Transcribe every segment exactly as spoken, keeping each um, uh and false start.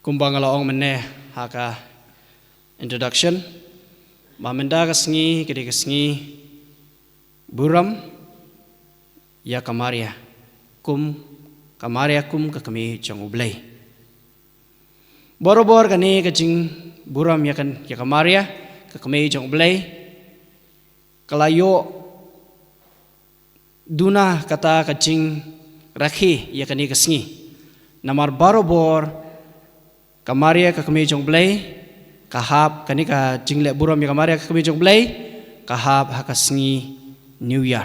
Kumba nga la ong mynne ha ka introduction, ba mynta ka sngi ka dei ka sngi burom ïa ka Maria, kum ka Maria kum ka kmie jong U Blei. Barabor kane ka jingburom ïa ka, ïa ka Maria, ka kmie jong U Blei, ka la ïoh duna kata ka jingrakhe ïa kane ka sngi. Namar barabor ka Maria ka kmie jong U Blei, ka hap, kane ka jingleh burom ïa ka Maria ka kmie jong U Blei, ka hap ha ka sngi New Year,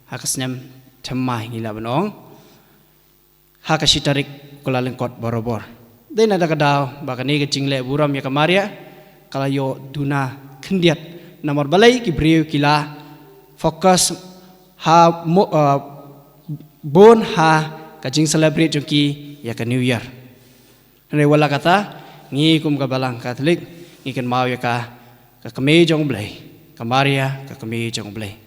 ha ka snem thymmai ngi lah ban ong, ha ka shi tarik u Kyllalyngkot barabor. Dei na kata ka daw ba kane ka jingleh burom ïa ka Maria ka la ïoh duna khyndiat, namar balei ki briew ki la focus ha mo-, uh, bun ha ka jingcelebrate jong ki ïa ka New Year. Hynrei wat la kata, ngi kum ka Balang Katholik ngi kynmaw ïa ka, ka kmie jong U Blei, ka Maria ka kmie jong U Blei.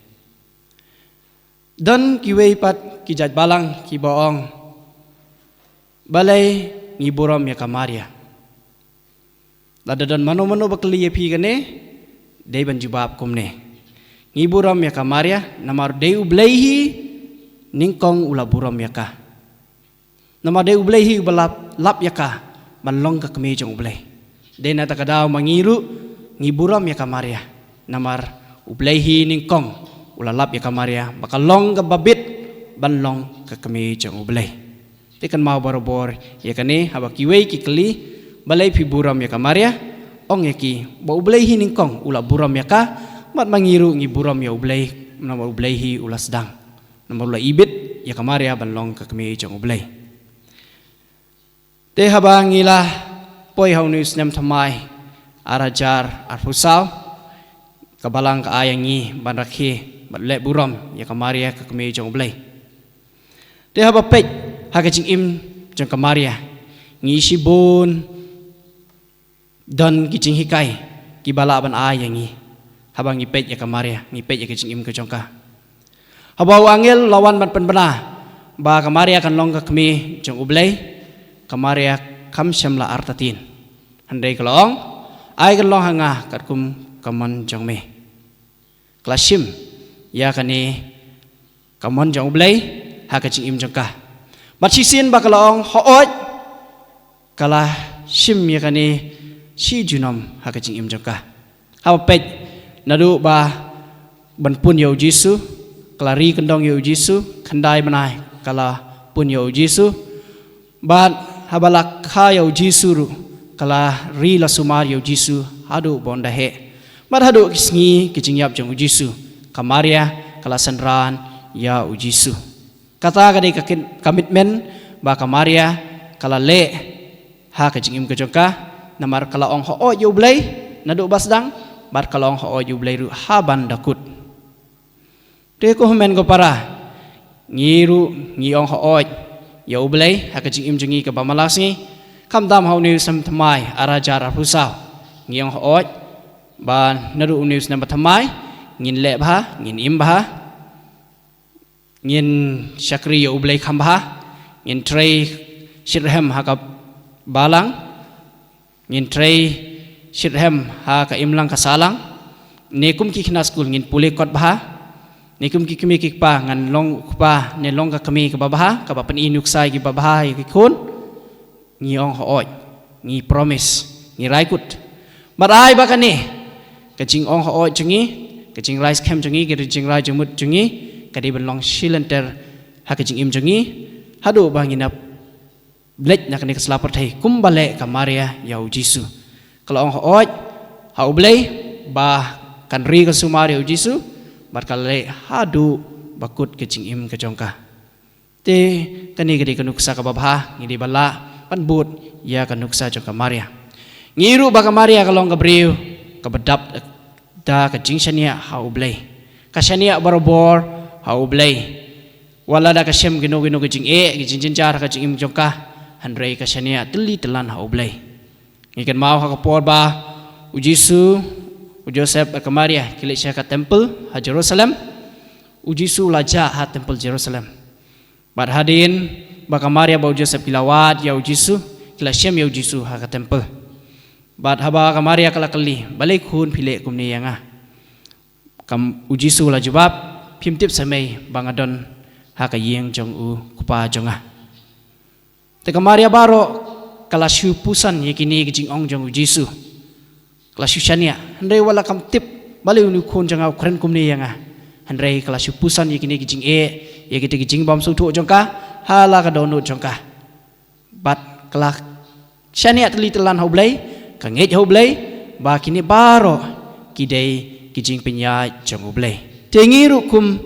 Don kiwei pat ki jait balang kiba ong, balei ngi burom ïa ka Maria? Lada don mano mano ba kylli ïa phi kane, dei ban jubab kumne: ngi burom ïa ka Maria namar dei U Blei hi nyngkong u la burom ïa ka. Namar dei U Blei hi uba lap, lap ïa ka ban long ka kmie jong U Blei. Dei na kata ka daw ma ngi ruh ngi burom ïa ka Maria, namar U Blei hi nyngkong u la lap ïa ka Maria ba ka long kaba bit ban long ka kmie jong U Blei. Te kynmaw barabor ïa kane, haba kiwei ki kylli, balei phi burom ïa ka Maria? Ong ïa ki ba U Blei hi nyngkong u la burom ïa ka, bad ma ngi ruh ngi burom ïa U Blei namar U Blei hi u la sdang, namar u la ibit ïa ka Maria ban long ka kmie jong U Blei. Te haba ngi la poi ha une u snem thymmai ar hajar arphew saw, ka Balang ka ai ïa ngi ban rakhe bad leh burom ïa ka Maria ka kmie jong U Blei. Te haba peit ha ka jingim jong ka Maria, ngi shibun don ki jinghikai kiba lah ban ai ïa ngi haba ngi peit ïa ka Maria, ngi peit ïa ka jingim ka jong ka. Haba u angel u la wan ban pynbna ba ka Maria kan long ka kmie jong U Blei, ka Maria kam shym la artatien. Hynrei ka la ong, ai kan long ha nga katkum ka mon jong me. Ka la shim ïa kane ka mon jong U Blei ha ka jingim jong ka. Bad shisien ba ka la ong hooid, ka la shim ïa kane shi junom ha ka jingim jong ka. Haba peit naduh ba ban pun ïa U Jisu, ka la ri kyndong ïa U Jisu, khyndai bnai ka la pun ïa U Jisu. Bad haba la kha ïa U Jisu ruh, ka la ri la sumar ïa U Jisu haduh ban da heh. Bad haduh ki sngi ki jingïap jong U Jisu, ka Maria ka la synran ïa U Jisu. Kata ka dei ka kin-, commitment ba ka Maria ka la leh ha ka jingim ka jong ka, namar ka la ong hooid ïa U Blei naduh ba sdang, bad ka la ong hooid ïa U Blei ruh ha ban da kut. Te ko hynmen ko para, ngi ruh ngi ong hooid ïa U Blei ha ka jingim jong ngi kaba man la ka sngi. Khamtam ha une u snem thymmai ar hajar arphew saw, ngi ong hooid ba naduh une u snem ba thymmai ngin leh bha, ngin im bha, ngin shakri ïa U Blei kham bha, ngin trei shitrhem ha ka balang, ngin trei shitrhem ha ka imlang ka sahlang. Ne kum ki khynnah skul ngin pule kot bha. Ne kum ki kmie ki kpa ngan long u kpa ne long ka kmie kaba bha, kaba pyni nuksa kiba bha ïa ki khun. Ngi ong hooid, ngi promise, ngi rai kut. Bad ai ba kane ka jingong hooid jong ngi, ka jingrai skhem jong ngi, ka jingrai jingmut jong ngi ka dei ban long shi lynter ha ka jingim jong ngi, haduh ba ngin ïap leit na kane ka sla pyrthei kumba leh ka Maria ïa U Jisu. Ka la ong hooid ha U Blei ba kan ri ka sumar ïa U Jisu, bad ka la leh haduh ba kut ka jingim ka jong ka. Te kane ka dei ka nuksa kaba bha, ngi dei ban lah ban bud ïa ka nuksa jong ka Maria. Ngi ruh ba ka Maria ka long ka briew kaba dap da ka jingshaniah ha U Blei. Ka shaniah barabor ha U Blei. Wat la da ka shem kino kino ki jingeh, ki jingjynjar ha ka jingim jong ka, hynrei ka shaniah tylli tyllan ha U Blei. Ngi kynmaw ha ka por ba U Jisu, U Joseph bad ka Maria ki leit sha ka temple ha Jerusalem. U Jisu u la jah ha temple Jerusalem. Bad hadien ba ka Maria bad U Joseph ki la wad ïa U Jisu, ki la shem ïa u Jisu ha ka temple. Bad haba ka Maria ka la kylli, "Balei khun phi leh kumne ïa nga?" Kam u Jisu u la jubab, "Phim tip sa mei ba nga don ha ka ïing jong u Kpa jong nga." Te ka Maria baroh ka la shu puson ïa kine ki jingong jong u Jisu. Ka la shu shaniah, hynrei wat la kam tip balei une u khun jong nga u kren kumne ïa nga. Hynrei ka la shu puson ïa kine ki jingeh, ïa kine ki jingbymsngewthuh jong ka ha la ka dohnud jong ka. Bad ka la shaniah tylli tylan ha U Blei, ka ngeit ha U Blei ba kine baroh ki dei ki jingpynïaid jong U Blei. Te ngi ruh kum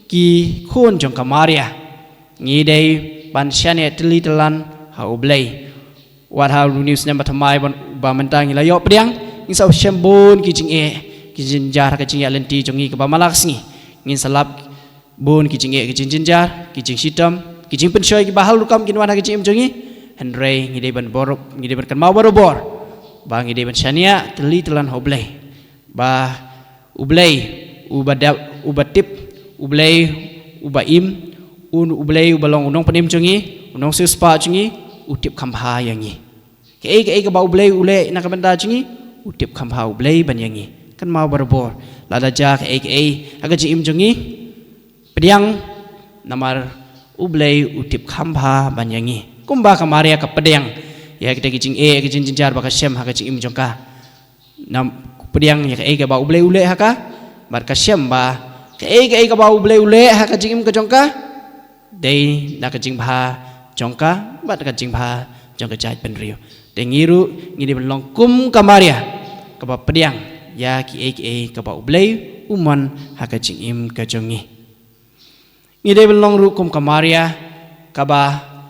ki khun jong ka Maria, ngi dei ban shaniah tylli tylan ha U Blei. Wat ha une u snem bathymmai ba mynta ngi la ïoh pdiang, ngin sa shem bun ki jingeh, ki jingjynjar ha ka jingïaid lynti jong ngi kaba man la ka sngi. Ngin sa lap bun ki jingeh, ki jingjynjar, ki jingshitom, ki jingpynshoi kiba har rukom kin wan ha ka jingim jong ngi. Hynrei ngi dei ban bor, ngi dei ban kynmaw barabor ba ngi dei ban shaniah tylli tylan ha U Blei. Ba U Blei uba dap, uba tip, U Blei uba im, un U Blei uba long u nongpynim jong ngi, u nongsiewspah jong ngi, u tip kham bha ïa ngi. Kaei kaei kaba U Blei u leh na ka bynta jong ngi, u tip kham bha U Blei ban ïa ngi. Kynmaw barabor, lada jia kaei kaei ha ka jingim jong ngi, pdiang, namar U Blei u tip kham bha ban ïa ngi. Kumba ka Maria ka pdiang ïa kita ki jingeh, ki jingjynjar ba ka shem ha ka jingim jong ka. Nam pdiang ïa kaei kaba U Blei u leh ha ka, bad ka shem ba kaei kaei kaba U Blei u leh ha ka jingim ka jong ka, dei na ka jingbha jong ka bad ka jingbha jong ka jaitbynriew. Te ngi ruh ngi dei ban long kum ka Maria, kaba pdiang ïa kiei kiei kaba U Blei u mon ha ka jingim ka jong ngi. Ngi dei ban long ruh kum ka Maria, kaba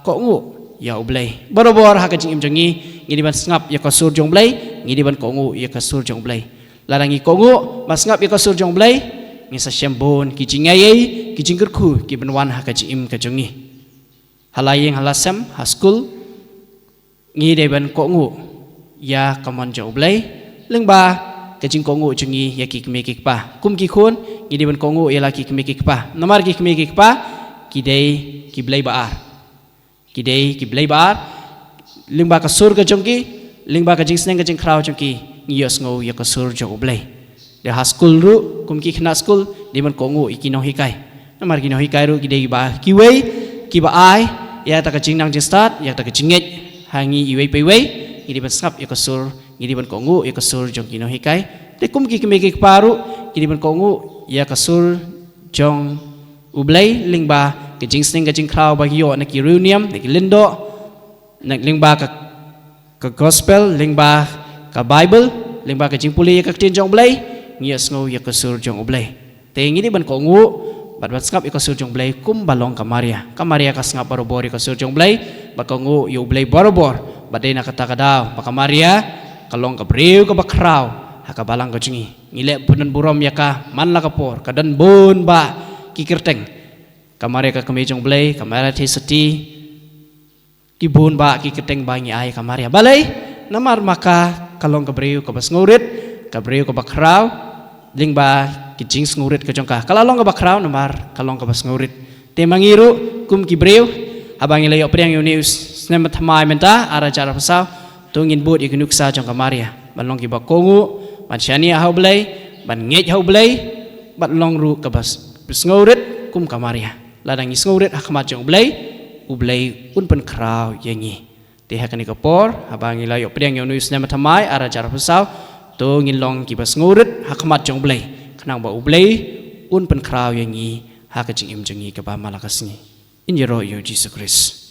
kohnguh ïa U Blei. Barabor ha ka jingim jong ngi, ngi dei ban sngap ïa ka sur jong U Blei, ngi dei ban kohnguh ïa ka sur jong U Blei. Lada ngi kohnguh ban sngap ïa ka sur jong U Blei, ngin sa shem bun ki jingaiei, ki jingkyrkhu kiban wan ha ka jingim ka jong ngi. Ha la ïing, ha la sem, ha skul, ngi dei ban kohnguh ïa ka mon jong U Blei, lyngba ka jingkohnguh jong ngi ïa ki kmie ki kpa. Kum ki khun, ngi dei ban kohnguh ïa la ki kmie ki kpa. Namar ki kmie ki kpa ki dei ki blei ba ar. Ki dei ki blei ba ar. Lyngba ka sur ka jong ki, lyngba ka jingsneng ka jingkhraw jong ki, ngi ïohsngew ïa ka sur jong U Blei. Te ha skul ruh, kum ki khynnah skul, dei ban kohnguh ïa ki nonghikai. Namar ki nonghikai ruh ki dei kiba, kiwei kiba ai ïa kata ka jingnang jingstad, ïa kata ka jingngeit ha ngi iwei pa iwei. Ngi dei ban sngap ïa ka sur, ngi dei ban kohnguh ïa ka sur jong ki nonghikai. Te kum ki kmie ki kpa ruh, ki dei ban kohnguh ïa ka sur jong U Blei lyngba ka jingsneng ka jingkhraw ba ki ïoh na ki riewniam, na ki lyngdoh, na lyngba ka, ka gospel, lyngba ka Bible, lyngba ka jingpule ïa ka ktien jong U Blei, ngi ïohsngew ïa ka sur jong U Blei. Te ngi dei ban kohnguh bad ban sngap ïa ka sur jong U Blei kumba long ka Maria. Ka Maria ka sngap barabor ïa ka sur jong U Blei, bad ka nguh ïa U Blei barabor. Bad dei na kata ka daw ba ka Maria ka long ka briew kaba khraw ha ka balang ka jong ngi. Ngi leh bun burom ïa ka man la ka por, ka don bun bah ki kyrteng. Ka Maria ka Kmie jong U Blei, ka Maria Theisotti, ki bun bah ki kyrteng ba ngi ai ka Maria. Balei? Namar ma ka ka long ka briew kaba sngewrit, ka briew kaba khraw, lyngba ki jingsngewrit ka jong ka. Ka la long kaba khraw namar ka long kaba sngewrit. Te ma ngi ruh kum ki briew, haba ngi la ïoh pdiang ïa une u snem thymmai mynta, ar hajar arphew saw, to ngin bud ïa ki nuksa jong ka Maria ban long kiba kohnguh, ban shaniah ha U Blei, ban ngeit ha U Blei, ban long ruh kaba s-, sngewrit kum ka Maria. Lada ngi sngewrit ha khmat jong U Blei, U Blei un pynkhraw ïa ngi. Te ha kane ka por, haba ngi la ïoh pdiang ïa une u snem thymmai, ar hajar arphew saw, to ngin long kiba sngewrit ha khmat jong U Blei, khnang ba U Blei un pynkhraw ïa ngi ha ka jingim jong ngi kaba man la ka sngi. Ngin ïaroh ïa U Jisu Khrist.